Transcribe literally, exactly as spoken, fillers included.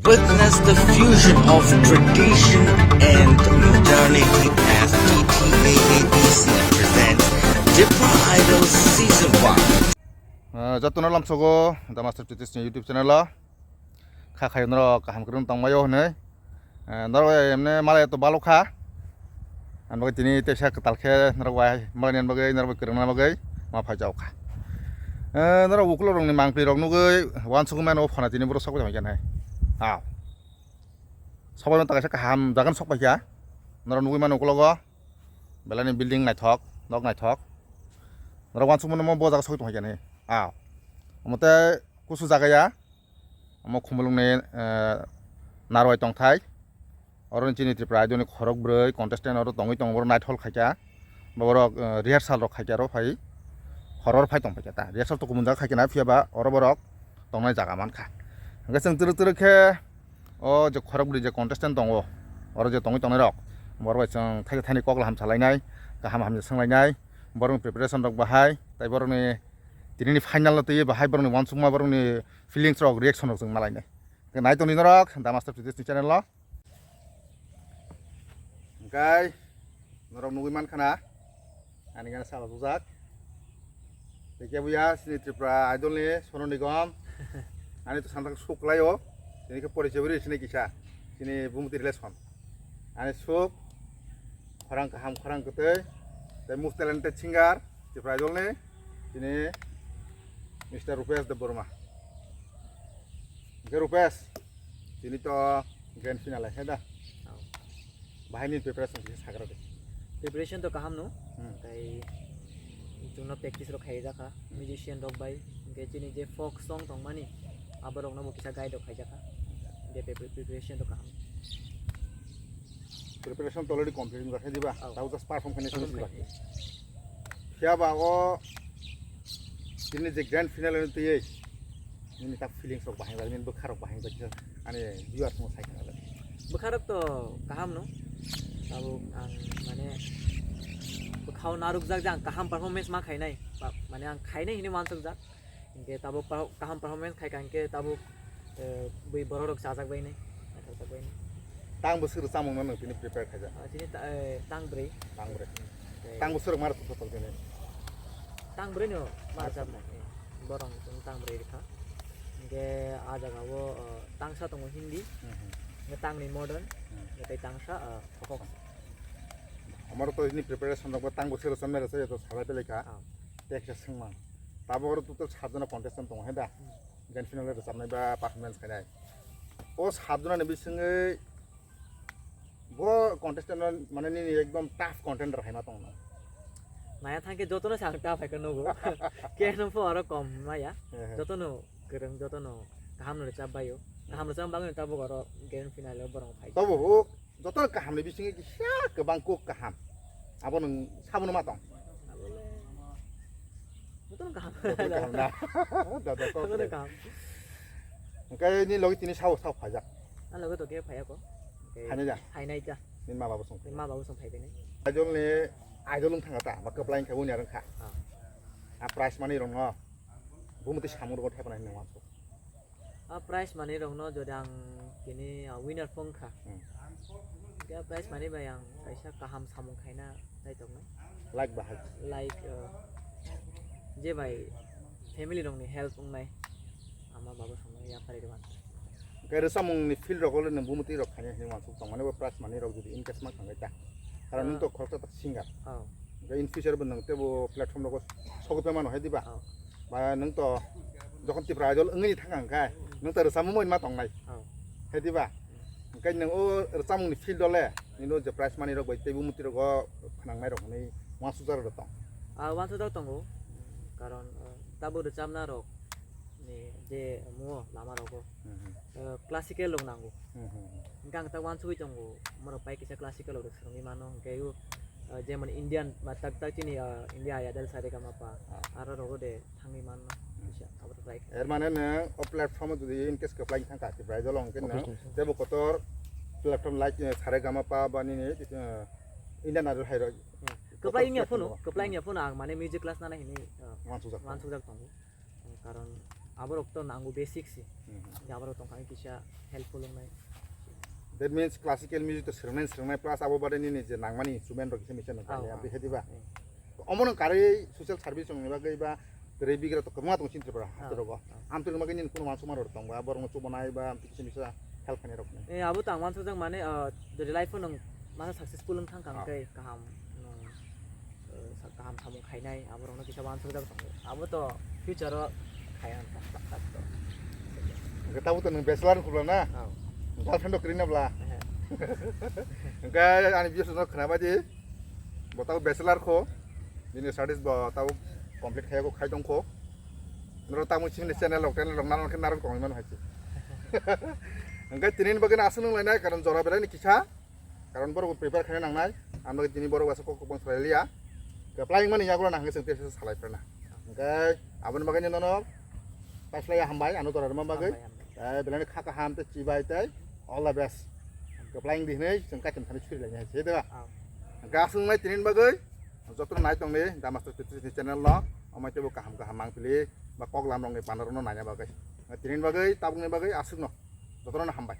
Witness the fusion of tradition and modernity as T T A A D C presents Tipra Idol Season one. Ah, jotono lamsogo The Master Titishni YouTube channel o. Kha khayo norok kaham kwrwng tongbaio hwnwi. Eh, norok emne malai to balo kha. Ang bagwi tini teisa kwtal khe norok bai malai ni bagwi, norok bai kwrwngna bagwi ma phai jao kha. Eh, norok ukulok rokni mangpli rok nugwi uansukmano phana tini borok sok bai tongkha nai. Aw. Sok bai tongkha kaham jagan sok bai kha. Norok nugwi mano ukulogo. Belai ni building naithok, nok naithok. Norok uansukmano bo jaga sok tongkha nai. Aw. Omo tei kusu jaga ya. Omo Khumulwngni, eh, narwai tongthai. Oro ni chini Tripura Idol ni khorok bwrwi contestant oro tongwi tongo, borok naithol khaikha. Borok, eh, rehearsal rok khaikha oro phai. Horor phai tong phaikha ta. Rehearsal to kumun jaga khaikha na, phiya ba oro borok tongnai jaga mankha. Hwnkhe chwng twrwk twrwk khe o je khorok bwrwi je contestant tongo, oro je tongwi tongnai rok, borok bai chwng thaisa thaini kok laham salainai, kaham hamya swnglainai, borokni preparation rok bahai, tei borokni tinini final no twiwi bahai borokni uansukma, borokni feelings rok, reaction rok chwng malainai. Nai tongdi norok The Master Titishni channel o. Hwnkhe norok nugwi mankha na, ani gana sala bujak. Tei kebo ya chini Tripura Idol ni Sonu Nigam. Ani to santak suk lai o. Chini khe porichoi ri chini kisa. Chini Bhumti relation. Ani suk, khorang kaham, khorang kwtwi. Tei most talented singer Tripura Idol ni. Chini Mister Rupesh Debbarma. Hwnkhe Rupesh, tini to grand finale hai da? Oh. Bahai ni preparation kisa sagra de. Preparation to kaham no. Hmm. Tei chwngno practice rok khai jakha, hmm, musician rok bai, hwnkhe chini je folk song tongmani, abo rokno bo kisa guide rok khai jakha. Hwnkhe pre-, pre-, preparation to kaham. Preparation to already complete wngkha khe diba? Oh. Tabo just perform khaina complete simi simi khaina. Phiya ba o tini je grand finale ni twi nini ta feelings rok bahai bai, nini bwkha rok bahai bai, ani viewers no sai khna bai. Bwkha rok to kaham no, tabuk ang mane bwkhao narwkjak je ang kaham performance ma khainai, ba, mane ang khainai hinwi uansukjak. Hingke tabuk pa-, kaham performance khaika hingke tabuk, eh, bui borok rok chajak bai nai, naithok jak bai nai. Tang bwswk rwchapmung no nwng tini prepare khaijak? Ah, tini ta-, eh, tang brwi. Tang brwi. Tei tang bwswk rok ma rwchapjak tini? Tang brwi no ma rwchapmung. Eh, borok chwng tang brwi rwkha. Hingke ah jaga o, eh, tangsa tongo Hindi, hmm, hmm, hingke tang ni modern, hmm, hingke tei tangsa, eh, folk. Amaro to ini preparation rok bo tang bwswk rwchapnai rwchapya to salai belai kha. Ah. Teksa swngmang. Tabuk oro total saat jona contestant tongo, hai da? Hmm. Grand final rwchapnai ba performance khainai. O saat jona ni bisingwi bo contestant no mane nini ekdom tough contender hai ma tong no? Naya thangke jotono se ang tough hai khe nugo. Keno pho oro kom maya. He he. Jotono kwrwng, jotono kaham no rwchap bai o. Hmm. Kaham rwchap bagwi tabuk oro grand final o borok phai. Tabuk Joto kaham ni bisingo kisa kwbang kok kaham. Abo nwng sabo no ma tong? Joto no kaham. Joto no kaham na? Da, da, kok. Joto no kaham. Hingke ni logi tini sao, sao phajak. Ang logi to khe phaya ko. Hingke phainai da? Phainai da. Ni ma babu song. Ni ma babu song phai bini. Idol ni, idol wng thanga ta, ba kwplai wngkha, winner wngkha. Ah. A prize money rong no. Bumti samung rok thepana hinwi wansuk. A prize money rokno jodi ang tini, ah, winner pho wngkha. Hmm. Khe a prize money bai ang kaisa kaham samung khaina naitoknai. Like bahai. Like, uh, je bai family rokni help wngnai. Ama baba songno yapharwi rwmani. Hwnkhe rwchapmungni field rogo le nwng bumtwi rok khainai hinwi wansuk tongmani bo prize money rok jodi in case ma thangkhe ta. Karon nwng to khoroksa ta singer. Oh. Hwnkhe in future bo nwng teibo platform rogo sogwi paimano hai diba? Oh. Ba nwng to jokhon Tipra Idol wngwi thangkha hwnkhe nwng to rwchapmung ma tongnai. Oh. Hai diba? Hwnkhe nwng o rwchapmungni field o le nini o je prize money rok bai teibo mutwi rogo phnangnai rok hinwi wansukjak rok tong? Ah, wansukjak tongo. Karon, ah, tabuk rwchapna rok ni je omo lama rogo, hmm, hmm, eh, classical rok nango. Hmm, hmm, hmm. Hingke ang tak wansugui tongo, borok pai kisa classical rok swrwngwi mano, hingke o, eh, jemon Indian ba tak tak chini, eh, India Idol Saregama pa, ah, aro rogo de thangwi mano, hmm, kisa abo to try khe. Er mane nwng o platform o jodi in case kwplai thangkha, Tipra Idol hingke nwng, obviously, sir, tebo kotor platform like, eh, Saregama pa ba nini, eh, Indian Idol hai rok. Hmm. Kwplai wngya phano, kwplai wngya phano ang mane music class nana hinwi, eh, wansukjak tongo. Wansukjak tongo. Karon Aborok to nango basic se. Mhm. Aborok tongkha kisa helpful wngnai. That means classical music to swrwngnai, swrwngnai plus abo bade nini je nangmani instrument rok kisa misa nang Oh, kanya, oh, abdi hedi ba? Eh. Omo no karwi social service rok ni bagwi ba tei bigra to kwbangma tong chini Tripura Ah, haste rogo. Ah. Amtwrwng bagwi nini kuno wansukma rok tong ba, borok no chubanai ba amtwi kisa misa help khainai rok. Eh, abo to ang wansukjak mane, ah, daily life o nwng masa successful wng thang kang Ah. Khe kaham. Nwng eh, sa-, kaham samung khainai, aborokno kisa wansukjak tongo. Abo to future o khaya wngkha, tak, tak to. Hwnkhe tabuk to nwng bachelor wngkha na? Oh. Girlfriend rok kwrwi na bla? Ehe. Hwnkhe ani views no khwnabai di. Bo tabuk bachelor kho. Bini studies bo tabuk complete khaya kho, khai tong kho. Norok tabuk chini channel rok, channel rok narwk khe narwk tongwi mano hai se. Hwnkhe tini bagwi no aswk nung lainai, karon jora belai ni kisa. Karon borok prepare khaina nangnai, ang bagwi tini borok asa kok kwbang salai liya. Kwplai wngmani yagulo nang hwnkhe chwng tei salai phrana. Hwnkhe aboni bagwi nono paslaiya hambai, ano jora rwma bagwi. Hambai, hambai. Eh, belai kha kaham tei chibai tei all the best. Kwplai wngdi hwnwi chwng kaicham thani suri lainai hai se, de ba? Ah. Hwnkhe aswk wngnai tini bagwi jotono nai tongdi, The Master P T C ni channel no, omo teibo kaham kaham mangpili, ba kok lam rokni panda rokno naina bagwi. Tini bagwi, tabukni bagwi aswkno, jotono hambai.